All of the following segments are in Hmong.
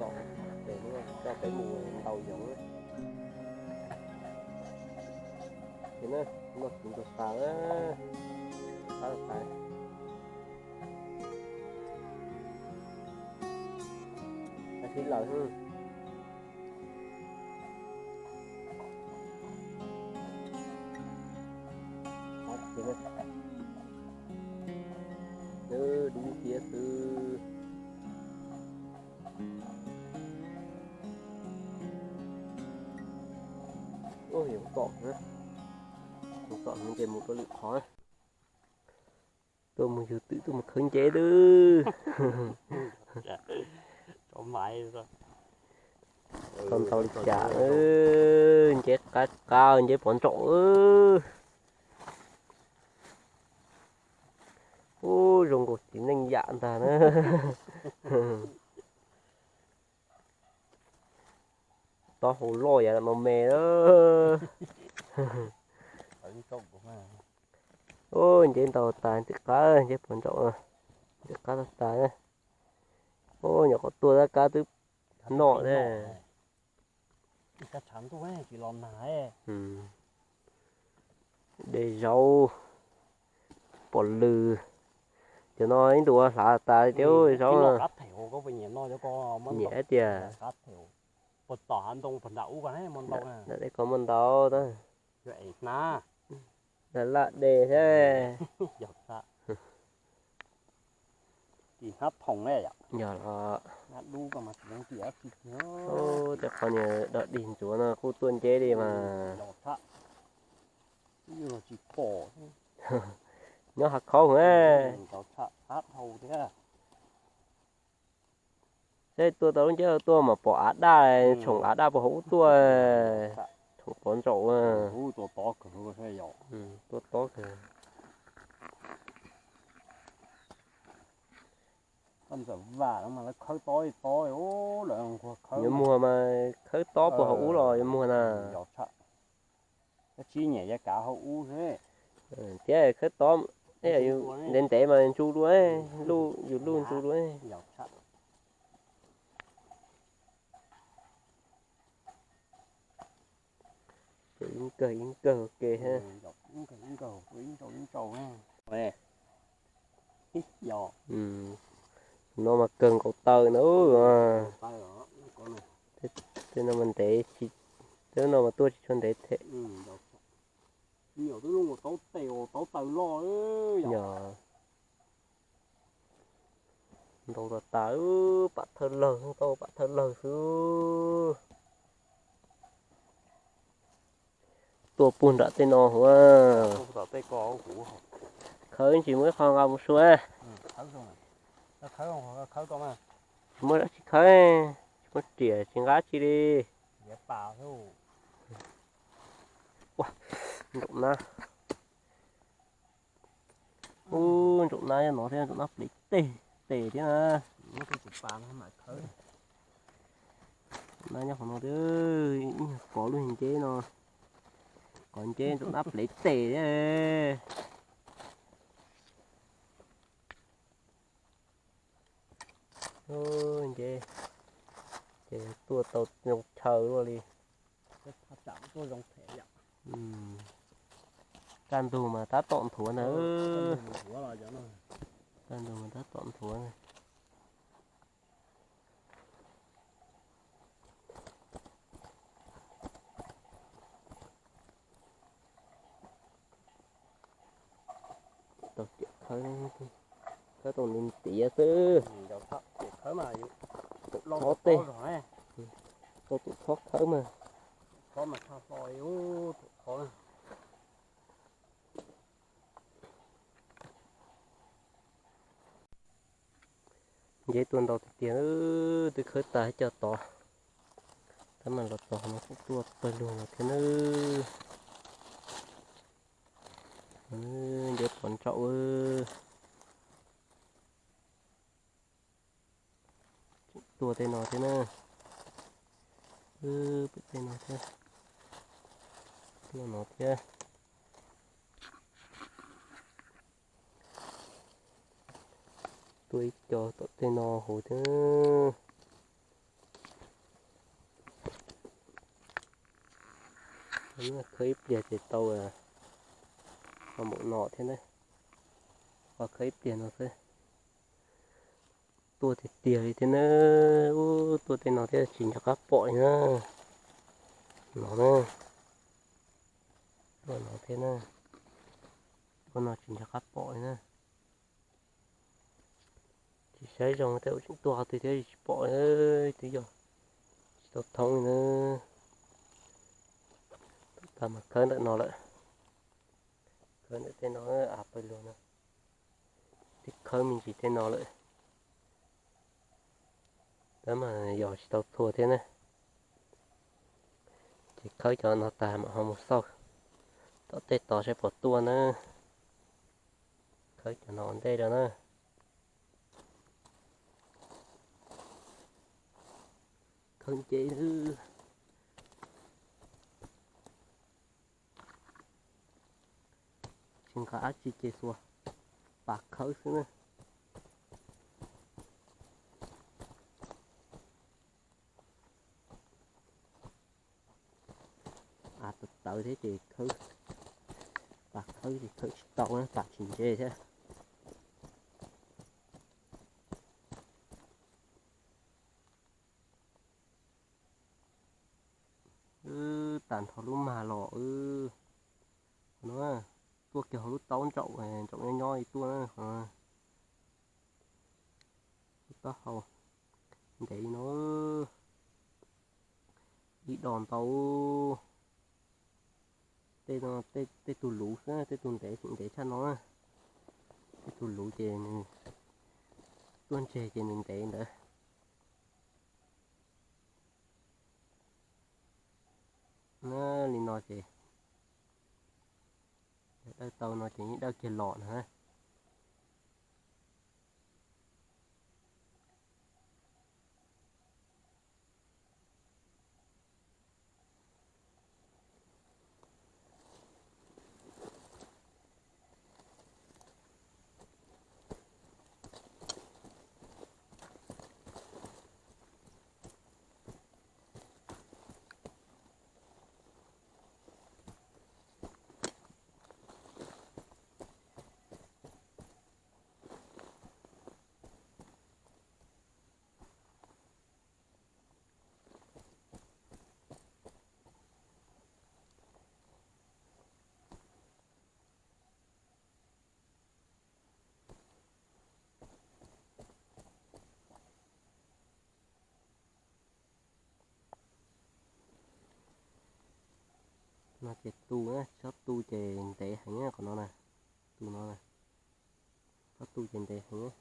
Txom ces coj peb mus ntaus yoov. Ces na, noj txiv ntuag tas, qab tas, tas sib laws. Dub nciab xwb. Ub, yuav tom, yuav tom ces mus rau lwm qhov. Tuaj mus yug twm tuaj mus khawb nceb twb tau ntau li cas. Nceb qab qab, nceb pov ntsaum. Ub, zoo nkaus txiv neej yam ntag na. Tob hau loj yam no me. Ub, nceb ntau tas, ntxim qab, nceb pov ntsaum, ntxim qab tas tas. Ub, nyuam qhuav tuaj tab kab twb noj thiab. De zaub, pom lws, cov no ib ntus ua hlav tas li thiab zaub. Nyiam tias, nram dej ko muaj ntau tab, laj laj de thiab. Yog los, tej qhov niag dog dig ntxuav no kuj tuaj nceb li mas. Nyob hav khaub heev. Saib tuaj tau lub nceb tuaj mas pom av daj, tshoom av daj puag hauv ub tuaj, tshoom pov ntsaum. Tuaj tob kawg. Yuav muag mas khawb tob puag hauv ub los yuav muag na. Thiab khawb tob ntev ntev mas ntsu dua, yus luj ntsu dua. Ces ib kawg ib kawg ua ke thiab. No mas kawg nkaus taw na. Tej no mas ntev, tej no mas tuaj tsis tshua ntev thiab. Yog ntau tas tas, pam thawj lawg, tau pam thawj lawg xwb. Tuaj puag nram tej no huv. Khawb tsis muaj ib qho nqa mus sua. Tsis muaj dab tsi khawb, tsis muaj riam tsis nqa tsi li. Ntsaum nab, ub, ntsaum nab nyob no thiab, ntsaum nab plev tes tes thiab na. Nab nyob qhov no thiab, ib nyuag kov lub nceb no, kov nceb ntsaum nab plev tes thiab. Nceb ces tuaj tau zoo chaw luaj li. Kaj ntug mas tab tom nthuav na. Kaj ntug mas tab tom nthuav na. Tau ciam khawb, khawb tau nws tiav xwb. Thov tej, tau tus thov khawb mas. Nceb tuaj ntau tiag tiag, twb khawb tas cov tod. Tab mas los txog no kuj tuaj pawg lug no thiab nawb. Nceb pov ntsaum. Tuaj tej no thiab na. Pem tej no thiab. Tuaj no thiab. Tuaj ib co tom tej no hauv thiab. Khawb ib pliag ces tau, tau npaum no thiab na. Qhov khawb ib pliag no xwb. Tuaj tiag tiag li thiab na. Ub, tuaj tej no thiab tsis nco qab pom li na. No na. Tuaj no thiab na. Tuaj no tsis nco qab pom li na. Tsis saib zoo tej ua tseem tuaj qhov twg thiab tsis pom, twb yog tsis tau thoob li na. Tab mas khawb ntawm no lawm. Khawb ntawm tej no, av pawg lug no. Twb khawb me ntsis tej no lawm. Tab mas yog tsis tau txhua thiab na. Ces khawb cov no tag mam ho mus xauj tom tej tod saib puas tuaj na. Khawb cov no ua ntej rau na. Khawb nce. Tsis nqa dab tsi ces xuas pas khawb xwb na. Av tawv tawv thiab ces khawb, pas khawb ces khawb tsis tau na, pas tsis ntse thiab. Wb tag nrho lub mag los wb, qhov no tuaj kiag hauv lub taub ntsaum, ntsaum nyob nyob li tuaj na, qhov no. Lub taub hau ntev li no, ib do ntau. Tej no tej tug luv xwb, tej tug ntev tseem ntev tshaj no na. Tej tug luv ces nws tuaj ntseg ces nws ntev ntawd. Li no ces yog dawj tau no ces yeej dawj kiag los no na. No ces tu, txhob tu ces ntev heev qhov no na. Tu no, txhob tu ces ntev heev.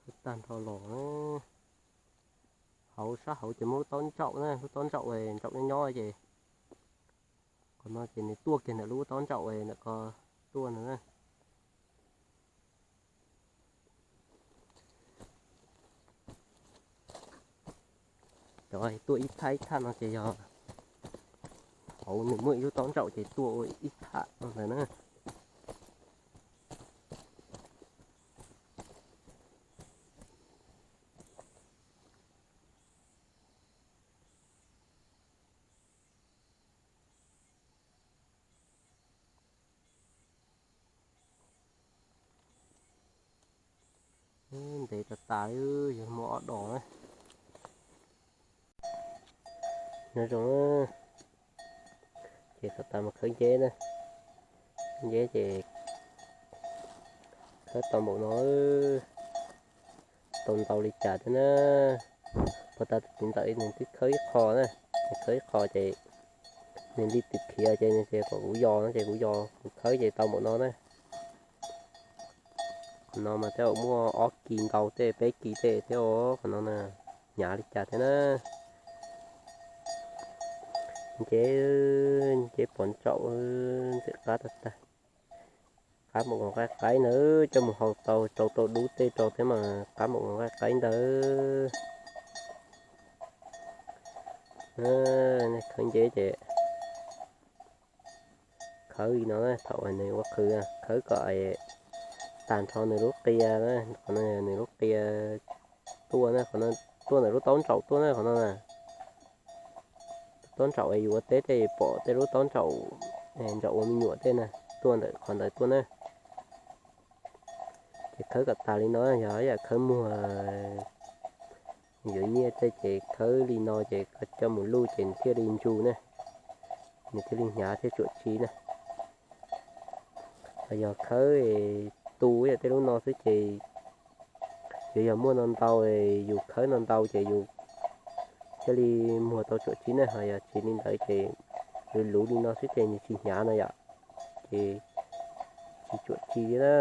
Khawb tag nrho los, hauv sab hauv ces muaj lub taub ntsaum na, lub taub ntsaum ntsaum nyob nyob ces qhov no ces nws tuaj kiag ntawm lub taub ntsaum ntawm ko tuaj no na. Cov tuaj ib thaj ib thaj no ces yog hauv nws muaj ib lub taub ntsaum ces tuaj ua ib thaj no ntawd na. Ntev tas tas, yog muaj ob dos na. Nyob zoo, ces thaum tas mas khawb nceb na, nceb ces khawb tau npaum no, tau ntau li cas thiab na. Puag ta tus txiv ntxawm nws twb khawb ib qho na, nws khawb ib qho ces nws li twm khiav ces nws tias kom kuv yos no ces kuv yos kuv khawb ces tau npaum no na. Qhov no mas tej zaum muaj ob kis ntau tej peb kis tej thiab os, qhov no na, hnyav li cas thiab na. Nceb, nceb pov ntsaum, ntxim qab tag tag. Qab npaum nkaus nqaij qaib ntawd, coj mus hau tau rau tau dub tej rau thiab mas qab npaum nkaus nqaij qaib ntawd. Khawb nceb ces khawb li no na, thaum nws ua qhwv khawb kom tag nrho nws lub qia na, qhov no nws lub qia tuaj na, qhov no tuaj ntawm lub taub ntsaum tuaj na, qhov no na. Taub ntsaum es yus ua teb tej pom tej lub taub ntsaum, ntsaum ua me nyuam tej na, tuaj ntawm qhov ntawd tuaj na. Ces khawb kom tas li no, yog yam khawb muag yuav nyiaj tej ces khawb li no ces koj coj mus luj ces nws thiaj li ntsu na, nws thiaj li hnyav thiab tsuam ci na. Ho yog khawb tu yam tej lub no xwb ces yuav yog muaj no ntau, yus khawb no ntau ces yus thiaj li muag tau tsuam ci na, ho yog tsis li ntawd ces luv luv li no xwb ces nws tsis hnyav no yom, ces tsis tsuam ci li na.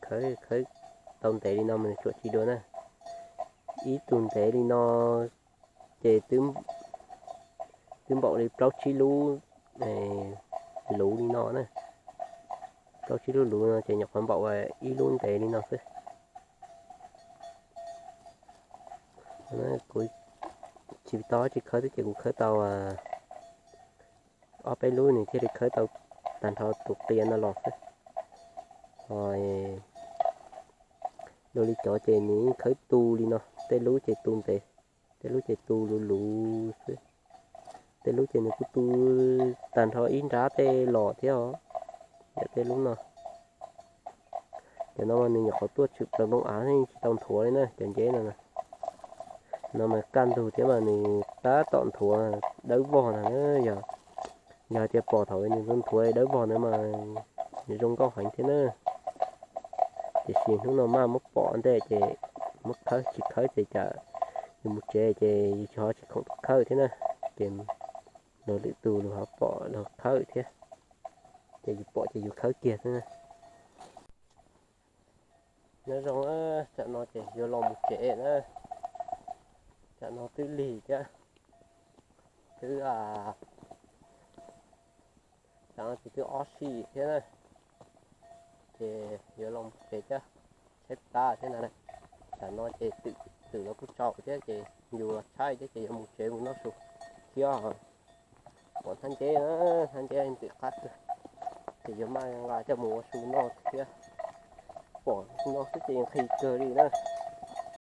Khawb, khawb tau ntev li no mas nws tsuam ci dua na. Ib tug ntev li no ces twb npaum li plaub tsib lub luv li no na. Plaub tsib lub luv no ces nyuam qhuav npaum ib lub ntev li no xwb. Kuv tsis tau tsis khawb xwb ces kuv khawb tau ob peb lub nws thiaj li khawb tau tag nrho tus qia no los xwb. Ho dua li cov ces nws yeej khawb tu li no, tej lub ces tu ntev, tej lub ces tu luv luv xwb. Tej lub ces nws kuj tu tag nrho ib nrab tej los thiab os. Yog tej lub no, cov no mas nws nyuam qhuav tuaj tshwm plaws npoo av yeej tsis tau nthuav li na, cov nceb no. No mas kaj ntug thiab mas nws tab tom nthuav dawb vog na. Yog, yog tias pom thaum nws nthuav dawb vog ntawd mas nws zoo nkauj heev thiab na. Tiam sis hnub no maj muab pom ntej ces muab khawb tsis khawb ces cas yus mus tsev ces yus tsis ho tsis khoom khawb thiab na. Ces luag lwm tus luag ho pom luag khawb thiab, ces yus pom ces yus khawb kiag xwb na. Nyob zoo, tsam no ces yuav los mus tsev na. Tsam no twb lig thiab, twb, tsam no ces twb ob sij thiab na. Ces yuav los mus tsev thiab, tshaib plab thiab na. Tsam no ces twm los kuj tsaus thiab ces yus los tshaib thiab ces yuav mus tsev mus noj su thiab. Pom hnab nceb na, hnab nceb ntxim qab kawg, ces yuav maj nqa coj mus ua su noj thiab. Pom no xwb ces nqhis kawg li na.